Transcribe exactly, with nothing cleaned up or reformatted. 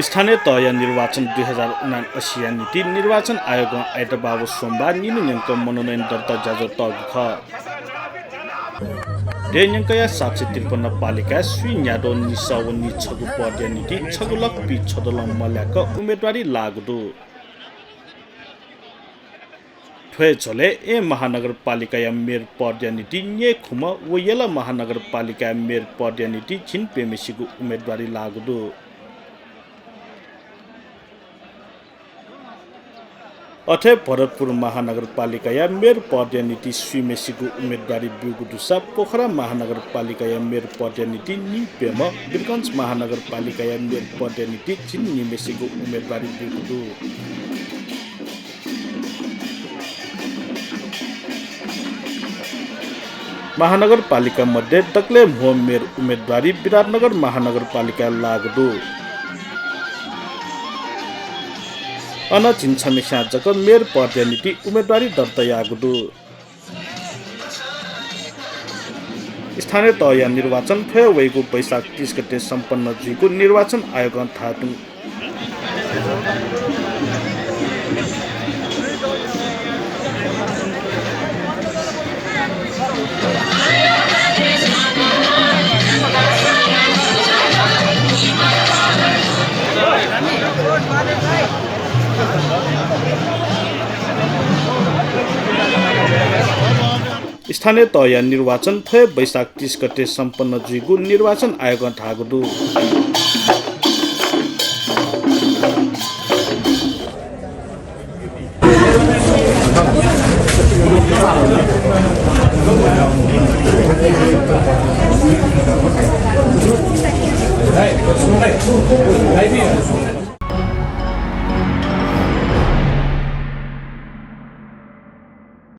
स्थानीय तहया निर्वाचन दुई हजार उनान्सयया निंतिं निर्वाचन आयोगं आइतबाः व सोमबाः निन्हु न्यंक मनोनयन दर्ता ज्याझ्वः तःगु खः। देय् न्यंकया सात सय त्रिपन्न पालिकाय् स्वीन्याद्वः निसः व निछगू पदया निंतिं छगू लख पीछदलं मल्याक उम्मेदवारी लाःगु दु। थ्व हे झ्वलय् येँ महानगरपालिकाया मेयर पदया निंतिं न्येखुम्ह व यल महानगरपालिकाया मेयर पदया निंतिं झिंप्यम्हेसिगु उम्मेदवारी लाःगु दु। अथे भरतपुर महानगरपालिकाया मेयर पदया निंतिं स्वीम्हेसिगु उम्मेदवारी ब्यूगु दुसा पोखरा महानगरपालिकाया मेयर पदया निंतिं निप्यम्ह, वीरगंज महानगरपालिकाया मेयर पदया निंतिं झिंनिम्हेसिगु उम्मेदवारी ब्यूगु दु। महानगरपालिका मध्ये दकलय् म्हो मेयर उम्मेदवारी विराटनगर महानगरपालिकाय् लाःगु दु। अन झिंछम्हेस्यां जक मेयर पदया निंतिं उम्मेदवारी दर्ता याःगु दु। स्थानीय तहया निर्वाचन थ्व हे वइगु वैशाख तीस गते सम्पन्न जुइगु निर्वाचन आयोगं धाःगु दु। स्थानीय तहया निर्वाचन थ्व हे वैशाख तीस गते सम्पन्न जुइगु निर्वाचन आयोगं धाःगु दु।